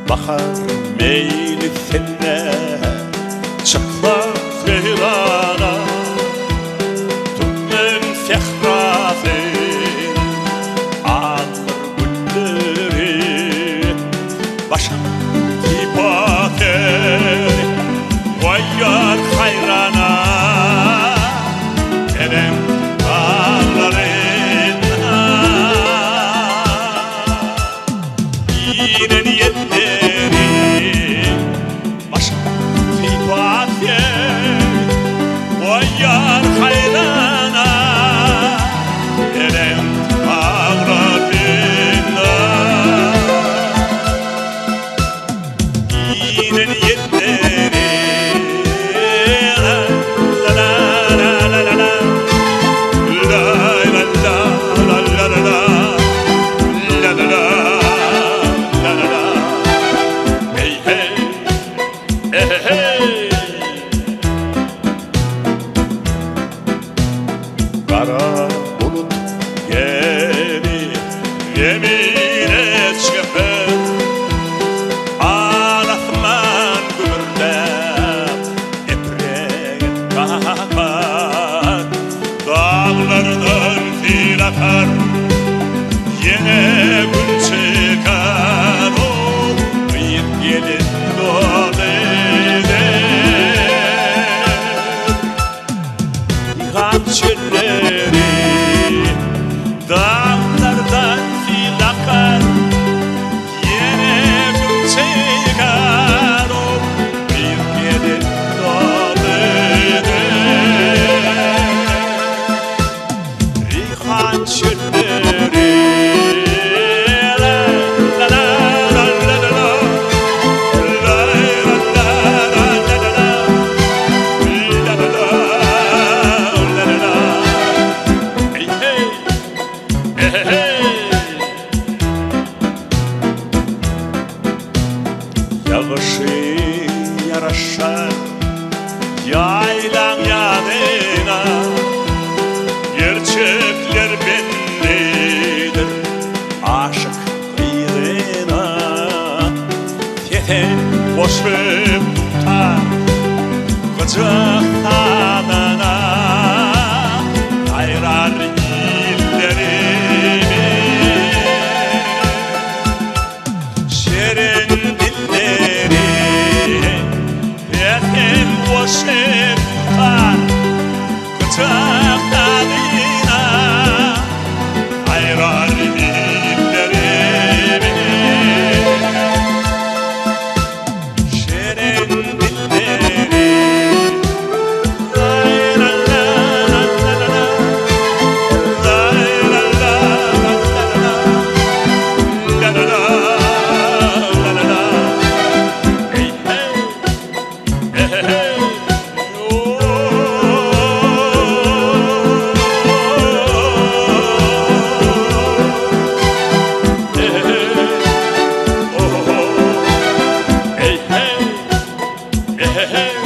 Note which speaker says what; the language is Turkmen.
Speaker 1: Bahar meýlisinde çyksa seýrana, Türkmen sährasy aldyr gülleri. Başyň sypaty goýýar haýrana, Belent daglarynda. Inen ýelleri başyň sypaty goýýar haýrana, Belent daglarynda. Inen ýelleri la la la la la la la la la la la la la la la la la la Hey hey eh hey Gara bulut geli zemine çöker, Al asman gübürdäp deprek kakar, Daglardan sil akar, ýene gün çykar, O gyz gelin doly Gan çölleri daglardan sil akar, Ýene gün çykar, o gyz gelin doly Rihan çölleri la la la la la la la la la la la la la La la la la la la Hey hey hey hey Ýagyşy ýaraşar ýaýlaň ýanyna Gerçekler bellidir aşyk gyzyna Sese goşup dutar gyjak sazyna Saýrar illerimi Şirin dilleri Sese goşup dutar gyjak sazyna Saýrar illerimi Şirin dilleri Lay la la la la la la Lay la la la la la La la la la la la Hey hey hey hey hey Hey hey oh Hey hey hey hey.